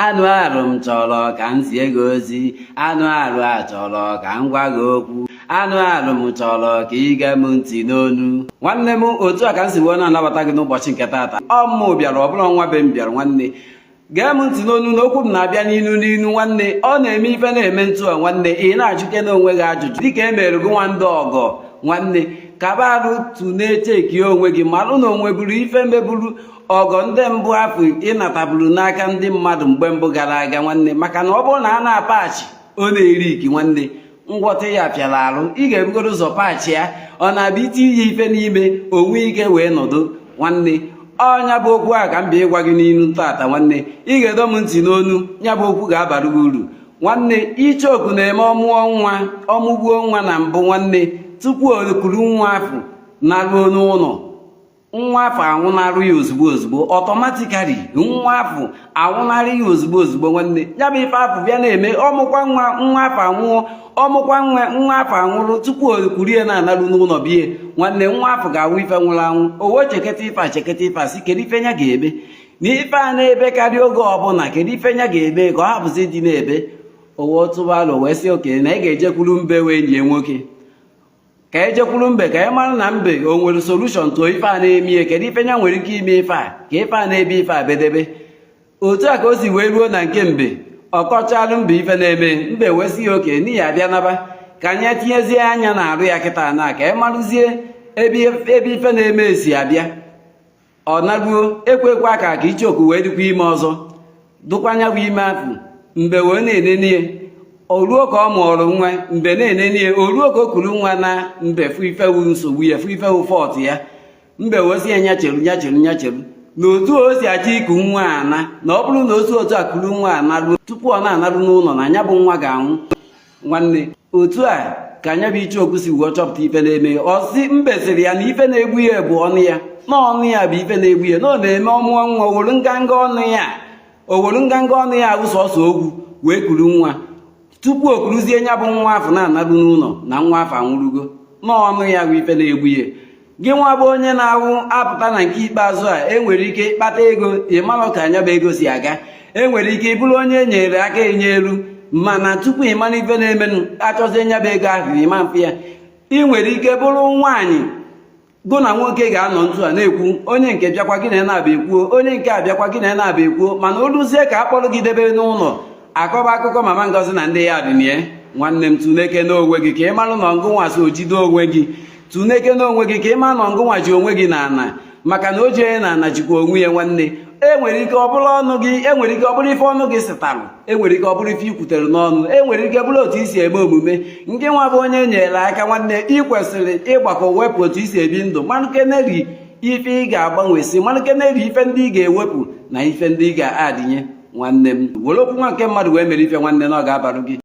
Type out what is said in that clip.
Anụ arụ m chọrọ ka m zie gị ozi. Anụ arụ a chọrọ ka m gwa gị okwu. Anụ arụ m chọrọ ka ị gee m ntị n'onu. Nwanne m, otu a ka m si wee na-anabata gị n'ụbọchị nke taata. Ọ mụ bịara, ọ bụla nwa be m bịara. Nwanne, gee m ntị n'onu na okwu m na-abịa n'ilu n'ilu. Nwanne, ọ na-eme ife na-eme ntu a. Nwanne, ị na-ajụke n'onwe gị ajụjụ dịka e mere gị nwa ndị ọgọ. Nwanne, kaba arụ tụna-echeki onwe gị, malụ na onwe buru ife meburu ọgọ ndị mbụ afọ ịnataburu n'aka ndị mmadụ mgbe mbụ gara aga. Nwanne, maka na ọ bụrụ na a na-apachi, ọ na-eri iki. Nwanne, ngwọta ya pịara arụ. Ị ga-ebugoro ụzọ pachi ya, ọ na-abịa itinye ife n'ime onwe ike wee nọdụ. Nwanne, ọnya bụ okwu a ka m bịa ịgwa gị n'ilu tata. Nwanne, ị ga-edo m ntị n'onu. Ya bụ okwu ga-abara gị uru. Nwanne, icheoku na-eme ọmụọ nwa, ọmụgbuo nwa na mbụ. Nwanne, tupu o kuru nwa afọ naruo n'ụlọ, nwa afọ anwụnarụ ya ozugbo ozugbo. Automatically, nwa afọ anwụnarị ya ozugbo ozugbo. Nwanne, ya bụ ife afọ bịa na-eme, ọmụkwa nwa, nwa afọ anwụọ, ọmụkwa nwa, nwa afọ anwụrụ. Tupu o kurie na-analụ n'ụlọ bie, nwanne, nwa afọ ga-awụ ife nwụrụ anwụ. O wee cheketa ife a, cheketa ife a, sị kedu ife ya ga-eme na ife a na-ebekarị oge ọbụla? Kedu ife ya ga-eme ka ọ hapụzi dị na-ebe? O wee tụba alụ, wee sị oke na ị ga-ejekwuru mbe wee nye nwoke ka ejekwuru mbe ka ị mara na mbe o nwere solution tụọ ife a na-eme ihe. Kedu ife ya nwere ike ime ife a, ka ife a na-ebe ife a bedebe? Otu a ka o si wee ruo na nke mbe. Ọ kọchalụ mbe ife na-eme. Mbe wee sị ya oke n'ihi abịa naba ka anyị tinyezie anya na arụ ya kịta na ka ị marụzie ebe ife na-eme esi abịa. Ọ naruo ekwekwa ka icheoku wee dịkwa ime ọzọ, dụkwa nya bụ ime afụ. Mbe wee na-enenie. O ruo ka ọ mụọrọ nwa, mbe na-enenie. O ruo ka o kuru nwa na mbe fụ ifewu nsogbu ya, fụ ifewu fault ya. Mbe wee sị ya nyacheru, nyacheru, nyacheru na otu o si achọ iku nwa ana, na ọ bụrụ na otu otu a kuru nwa analuo, tupu ọ na-analụ n'ụlọ, na anya bụ nwa ga-anwụ. Nwanne, otu a ka anya bụ icheoku si wee chọpụta ife na-eme. Ọ sị mbe sịrị ya na ife na-egbu ya bụ ọnụ ya, na ọnụ ya bụ ife na-egbu ya, na ọ na-eme ọmụọ nwa, owolu nganga ọnụ ya, owolu nganga ọnụ ya awụ sọsọ ogwu wee kuru nwa. Tupu o kuruzie nya bụ nwa afọ na-analụ n'ụlọ, na nwa afọ anwụrụgo. N'ọnụ ya bụ ife na-egbu ya. Gị nwa bụ onye na-awụ apụta na nke ikpeazụ a, enwere ike ịkpata ego, ịmalụ ka anya bụ ego si aga. Enwere ike ịbụrụ onye e nyere aka enye elu, mana tupu ị mara ife na-emenụ, achọzie nya bụ ego ahụ, ịma mfe ya. Ị nwere ike bụrụ nwaanyị, gụ na nwoke ga-anọ ntu a na-ekwu, onye nke bịakwa, gị na na-abịa ekwuo, onye nke abịakwa, gị na na-abịa ekwuo, mana o luzie ka a kpọrọ gị debe n'ụlọ, akọba akụkọ mama Ngozi na ndị ya dị nie. Nwanne m, tụneke n'onwe gị ka ị marụ na ọngụnwa so jide onwe gị. Tụneke n'onwe gị ka ị mara na ọngụnwa ji onwe gị na ana, maka na o ji na ana jikwa onwe ya. Nwanne, enwere ike ọ bụrụ ọnụ gị, enwere ike ọ bụrụ ife ọnụ gị sịtarụ, enwere ike ọ bụrụ ife ikwutere n'ọnụ, enwere ike bụrụ otu isi eme omume nke nwa bụ onye nyere aka. Nwanne, ị kwesịrị ịgbakọ wepụ otu isi ebi ndụ, malụkeneri ife ị ga-agbanwesi, malụkeneri ife ndị ị ga-ewepụ na ife ndị ị ga-adịnye. Nwanne m, were okwu nwa nke mmadụ wee mere ife. Nwanne, na ọ ga-abarụ gị.